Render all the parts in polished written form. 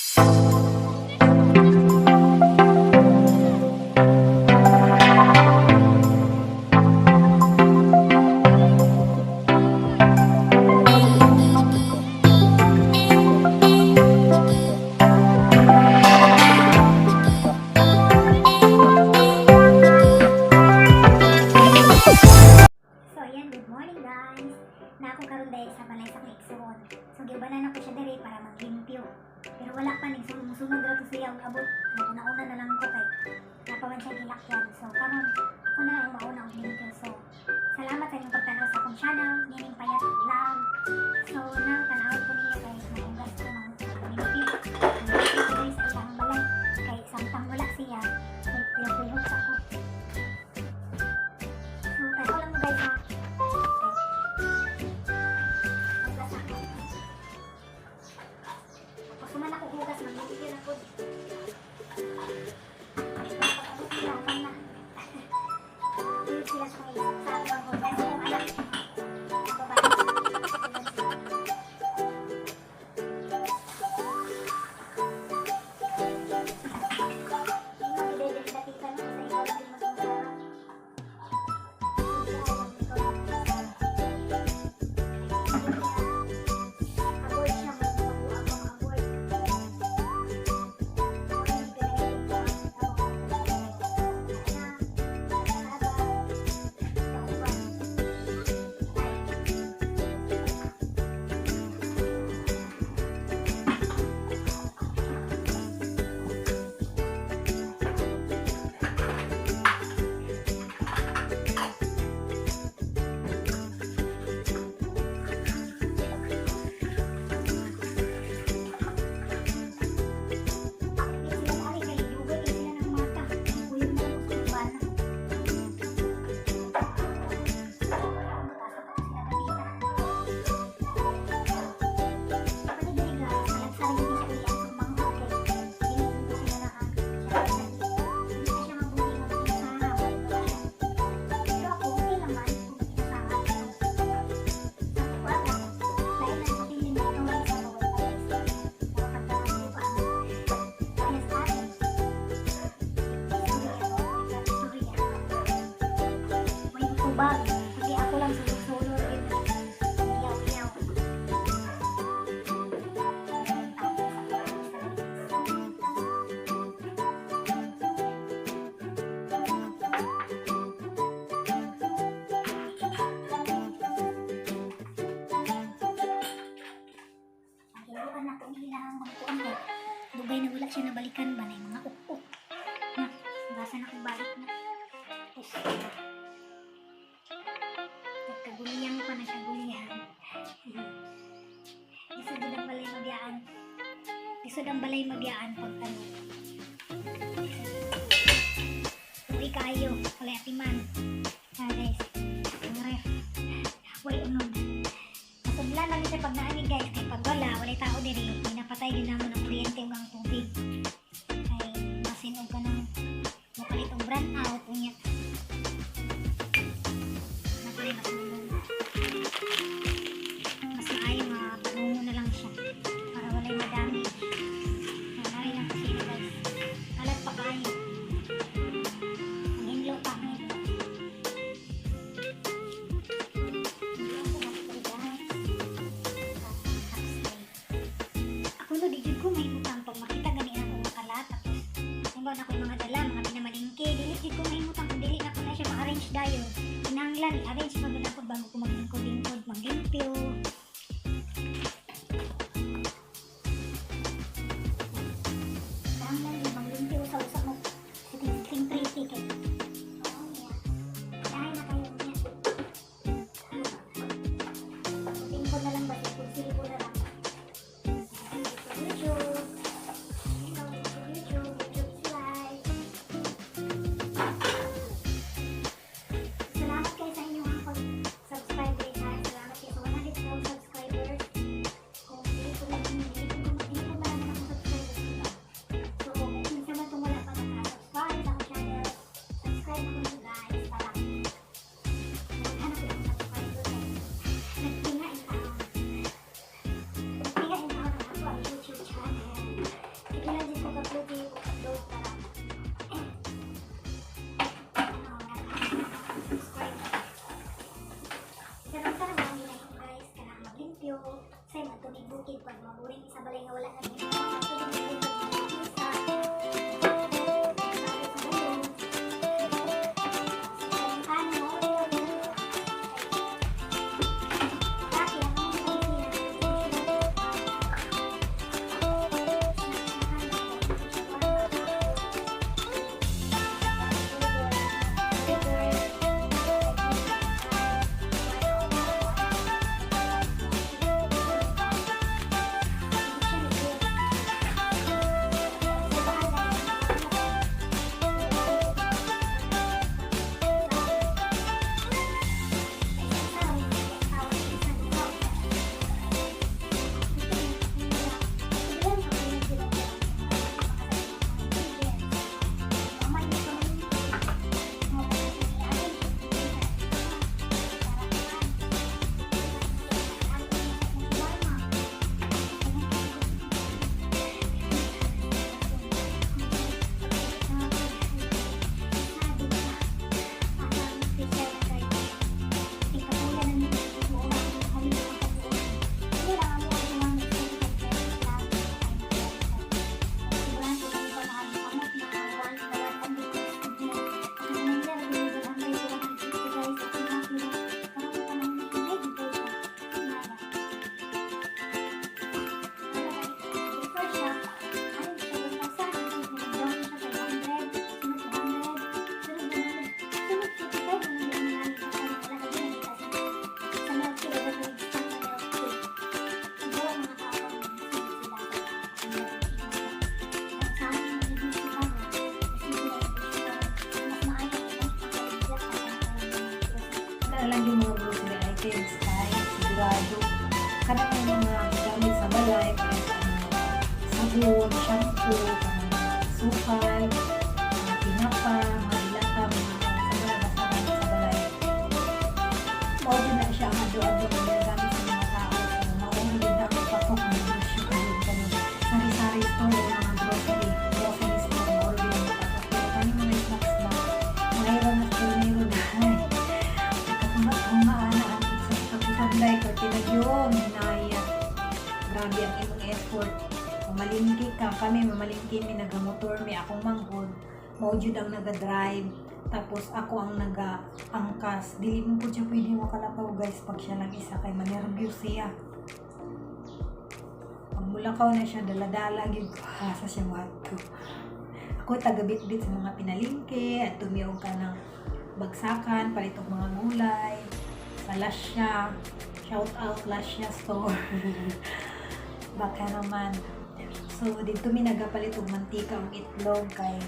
So ayan, good morning, guys. Na ako karon dahil sa balay sa akong igsuon. So giubanan ako siya diri para maglimpyo. Pero wala pa ning musunod ra to siya og abot. Una-una na lang ko kay naa pa man siya gilakyan. So karon ako na lang ang mauna og limpyo. So salamat sa inyong pagtanaw sa akong channel, Nining Payat Vlog. So nang tanawon ko ninyo kay mahugas ko ng limpyo. Limpyo ko diri sa ilang balay kay samtang wala siya, kay kulihok sa ako. So tanaw lang mo, guys, ha. Okay. Hugas ako. Tapos man ako hugas, maglimpyo na po. Pag-abot sila, man na. Tulog sila sa akong hugas. Sa akong anak. Ang babae. Hugas sila. Hindi mo dili datikan mo sa ikaw lang mas masarap. Ikaw lang masarap. Avoid siya, magpakuha ko, avoid. Ako yung pinangit ko, na, kada, kauban. Ay. Sila ali kay dugay kay sila ng mata. Uyog na ako sa bana. Basta pa sila gamita. Pati diri, guys, malagsa ra gyud siya ulian sa manghod kay dili dito sila naka siya dili na siya mabuhi nga makinasara ba siya. Pero ako, okay naman kung makinasara, pero sa kuha lang, dahil lang sa feeling na ikaw ang isa bawal pa dapat ka pa kaya sa akin. Sorry ako, sorry ah. May tubag. Hindi ako lang sulod-sulod. Iyaw-iyaw. Tao sa sa Ang hiluan na akong ilang mga kuan kay dugay na wala siya nabalikan ba na yung mga uk-uk. Na, basa na akong balik na. Tapos, nagkaguliyang pa na siya, guliyang. Lisod din ang balay mabiyaan. Lisod ang balay mabiyaan pag ano. Uy kaayo, walay atiman. Ah, guys, ang ref. Way unod. Masudlan lang siya pag naani, guys, kay pag wala, walay tao diri, pinapatay din namo ng kuryente ug ang tubig. Kay masin og kanang mopalit og brownout unya. Napalay mas mas maayo nga padungo na lang siya para walay ma-damage. Nari lang kusina, guys. Kalat pa kaayo. Ang hinlo pa ngayon. Hindi ako makapag, guys. Half Ako no, di jud ko mahimutang pag makita gani ako makalat tapos halimbawa na ko yung mga dala, mga pinamalingke, dili jud ko mahimutang kung dili na ko na siya ma-arrange dayon. Kinahanglan i-arrange pa gud ako bago ko maglingkod-lingkod, maglimpyo. Kinahanglan din maglimpyo sa mo sitting sitting pretty kay. Oo, yeah. Dahil na kayo niya. Lingkod na lang ba? Silbo na lang. YouTube. Hello, YouTube. YouTube is live. Salamat kayo sa inyong pag-subscribe guys ha. Salamat kayo sa nga wala na din. Sa Na lang yung mga grocery items kay sigurado kanang mga gamit sa balay kaya sa mga sabon, shampoo, kanang asukal, mga tinapa, mga dilata, mga sa balay, basta gamit sa balay. Mao jud na siya ang ado-ado nga ginagamit sa mga tao. So, mao jud na ang pasok ng negosyo karon kanang sari-sari store o mga grocery store, mao jud ang pasok. Pero kani mga snacks ba, mayroon na mayroon na. Katunga-tunga ana ang sa katapusan day kay tinagyon hinaya. Grabe ang imong effort. Mamalingki ka, kami mamalingki mi, nagamotor mi, akong manghod. Mao jud ang naga-drive. Tapos ako ang naga-angkas. Dili mo po siya pwede makalakaw, guys, pag siya lang isa kay manervyos siya. Pag mulakaw na siya, dala-dala gyud ko asa siya moadto. Ako taga-bitbit sa mga pinalingke at tumiog ka ng bagsakan, palit og mga gulay, sa Lasya, shout out Lasya store. Baka naman. So, dito mi nagapalit og mantika og itlog kay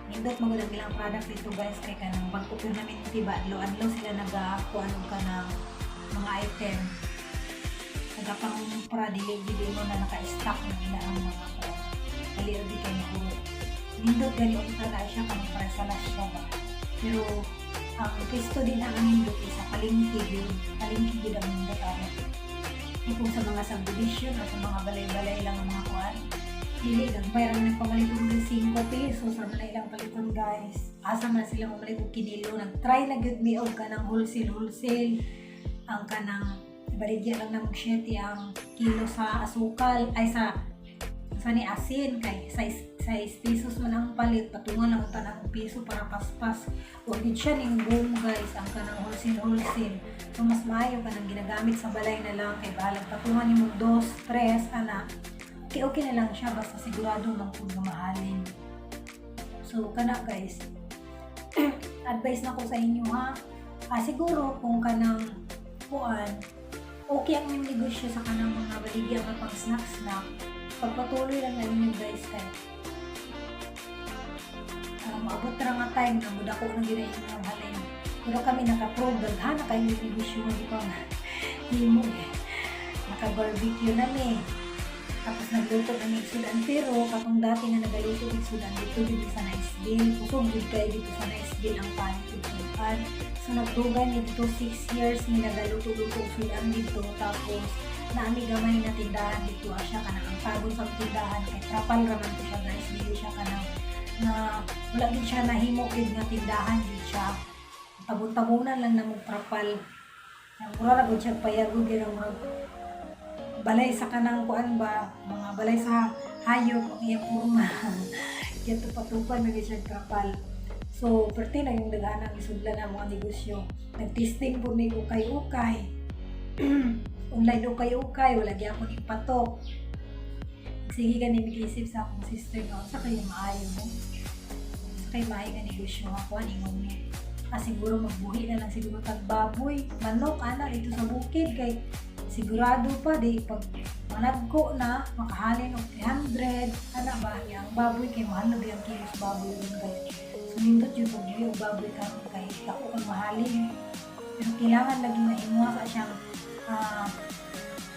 nindot magud ang ilang product dito, guys, kay kanang bag-o permanente ba, adlaw-adlaw sila nagakuan og kanang mga item. Nagapangumpra, dili gid mo na naka-stock ng ilang mga kuan. Dali ra di kay mahurot. Nindot gani unta na siya kanang para sa Lasya ba. Pero ang pwesto din ang nindot is sa palengke gyud. Palengke gyud ang nindot ana. Di kung sa mga subdivision o sa mga balay-balay lang ang mga kuan. Dili gagmay ra man pamalit og 5 pesos ra man na ilang paliton, guys. Asa man sila mamalit og kinilo? Nag-try na gyud mi og kanang wholesale wholesale, ang kanang baligya lang na og 7 ang kilo sa asukal, ay sa ni asin, kay 6 6 pesos man ang palit, patungan lang unta ng piso para paspas. Wa gid siya ning boom, guys, ang kanang wholesale wholesale. So mas maayo kanang ginagamit sa balay na lang kay bahalag patungan nimo 2, 3 ana, okay okay na lang siya basta sigurado man kung mamahalin. So kana, guys, advice na ko sa inyo ha. Siguro kung kanang kuan, okay ang inyong negosyo sa kanang mga baligya nga pang snack snack, pagpatuloy lang na ninyo, guys, kay maabot ra nga time na mudako na gyud ang inyong halin. Pero kami naka-prove, daghan na kayo yung negosyo nga gipang himo eh. Naka-barbecue na mi. Tapos nagluto na mi sudan, pero katong dati nga nagaluto og sudan dito gyud sa Niceville. Kusog gyud kayo dito sa Niceville ang palit og sudan. So nagdugay mi dito, 6 years mi nagaluto-luto og sudan dito, tapos naami gamay na tindahan dito siya kanang ang pagod sa tindahan kay trapal ra man to siya, guys, dili siya kanang na wala gid siya nahimo gid nga tindahan gid siya, tabon-tabonan lang na mo trapal. Ang mura ra gud siya payag gid ang murag Balay sa kanang kuan ba, mga balay sa hayop ang iyang porma. Kaya tupatupan na siya trapal. So, perti na yung daghan ang isudlan ang mga negosyo. Nag-testing po ni ukay-ukay. Online ukay-ukay, wala gyapon ipatok. Sige ka ni isip sa akong sister nga, sa kayo maayo mo? Sa kayo maayo nga negosyo nga kuan ingon ni. Ah, siguro magbuhi na lang siguro tag baboy, manok ana dito sa bukid kay sigurado pa di pag managko na makahalin og 300 ana ba yang baboy kay mahal na ang kilo sa baboy ron, guys. So nindot yung pagbuhi og baboy karon kay dako kang mahalin. Pero kailangan lagi nga imuha sa siyang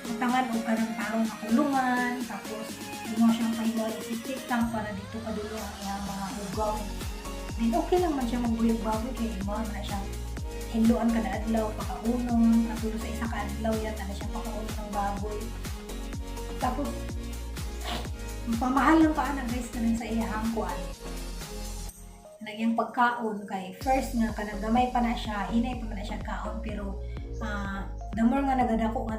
butangan og kanang tarong nga kulungan, tapos imo siyang pahimuan og septic tank para dito kadulo ang iyang mga hugaw. Then okay lang man siya magbuhi og baboy kay imo man na siyang hinluan kada adlaw pakaunon, katulo sa isa ka adlaw yata na siya pakaunon ng baboy. Tapos pamahal lang pa ana, guys, kanang sa iyahang kuan. Kanang iyang pagkaon kay first nga kanang gamay pa na siya, hinay pa man na siya kaon, pero the more nga nagadako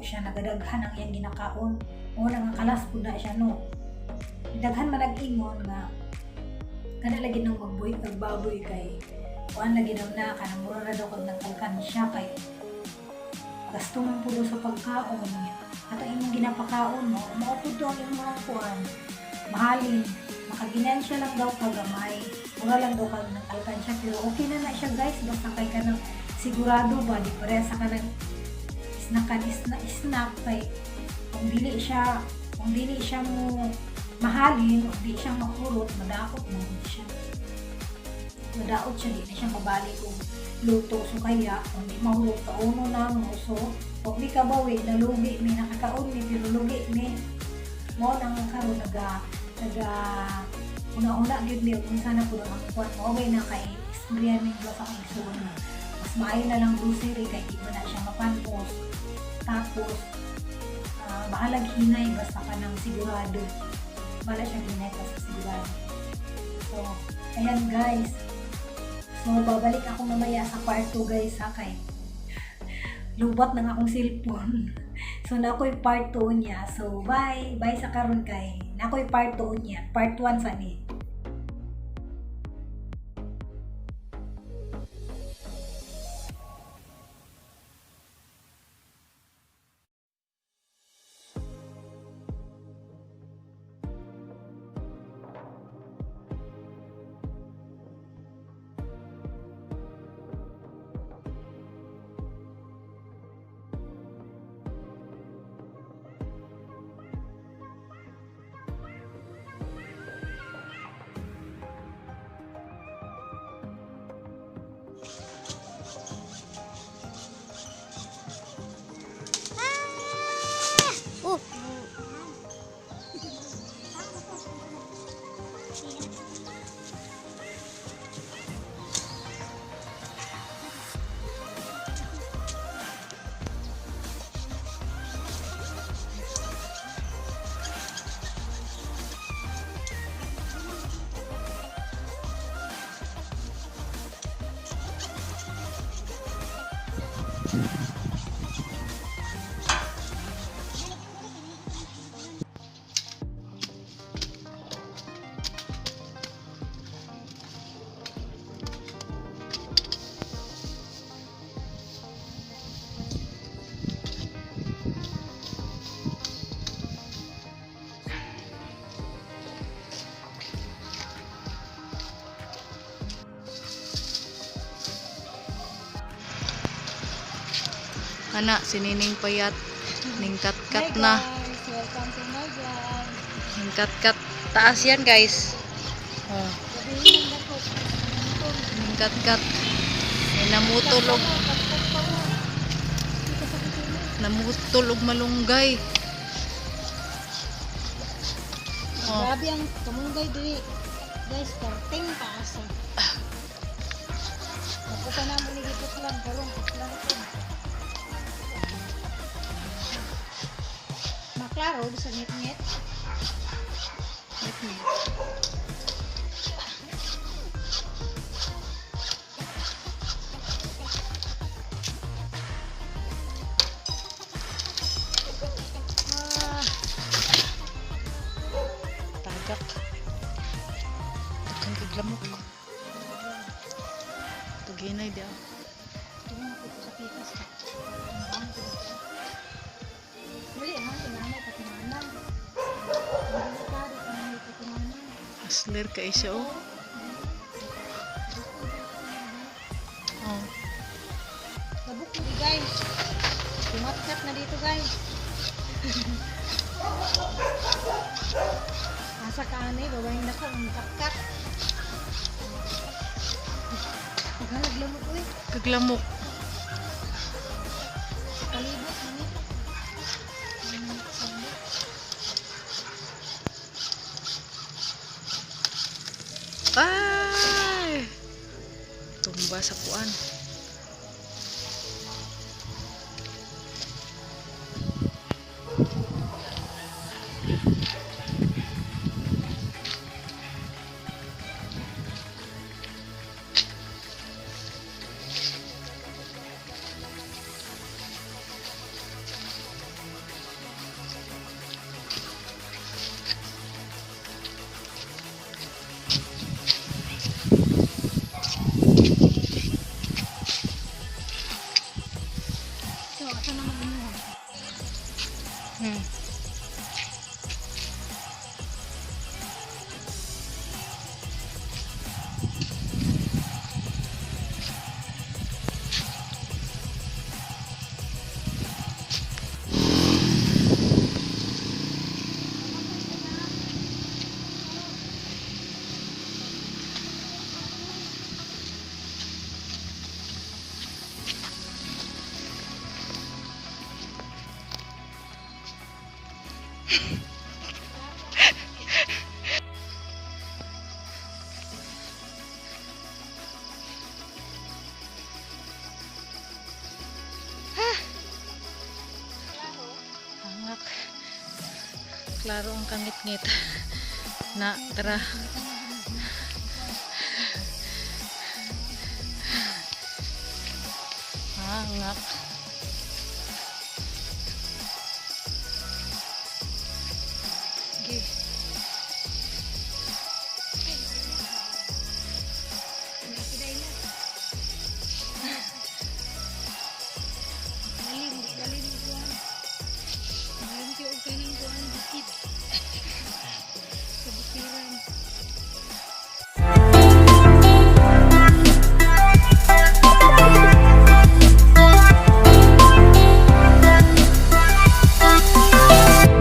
siya, nagadaghan ang iyang ginakaon. O nga kalas pud na siya, no. Daghan man nag-ingon nga kana lagi nang magbuhi kag baboy kay kuan lagi daw na kanang mura ra daw kag nagkalkansya kay gasto man pud daw sa pagkaon atong imong ginapakaon mo mao pud to ang imong kuan mahalin, makaginansya lang daw kagamay, mura lang daw kag nagkalkansya. Pero okay na na siya, guys, basta kay kanang sigurado ba di pareha sa kanang snackan snack snack kay kung dili siya mo mahalin o di siya mahurot, madaot mo siya, madaot siya, di na siya mabalik og luto. So kaya kung di mahurot, kauno na mo. So kung mi kabawi, nalugi mi, nakakaon mi pero lugi mi. Mao nang karon naga naga una-una gyud mi ug unsa na pud ang kuan mo. Okay na kay istorya mi duha sa akong igsuon na mas maayo na lang grocery kay di ba na siya mapanpos, tapos bahalag hinay basta ka nang sigurado, wala siyang hinay basta sigurado. So ayan, guys, so babalik ako mamaya sa part 2, guys, ha, kay lubat ng akong cellphone. So na ako'y part 2 niya. So bye bye sa karon kay na ako'y part 2 niya, part 1 sa ni. Oh. Kana si Nining Payat ningkat-kat na. Guys, welcome to my vlog. Ningkat-kat. Taas yan, guys. Oh, ningkat-kat. Ay namutol og malunggay. Oh, Grabe ang kamunggay diri. Guys, karting paasa. Naputa na mo ni lang karon putlan ko. Maklaro sa ngit-ngit. Ngit-ngit. Tigak. Daghan kag lamok. Tuginay di ah. Tingnan ko sa pikas. Ang ko dito. Dali ha, tingnan patimanan. Delikado ka na patimanan. Asler kay siya oh. Oh. Labok mo di guys. Tumatkat na dito guys. Asa ka anay, babaeng dako ang katkat. Naghalag lamok uy. Kaglamok. Sa palibot manito. Ay! Tumba sa kuan. So, asa naman inuha? Hangak. Klaro ang kangit-ngit. Na, tara. Hangak.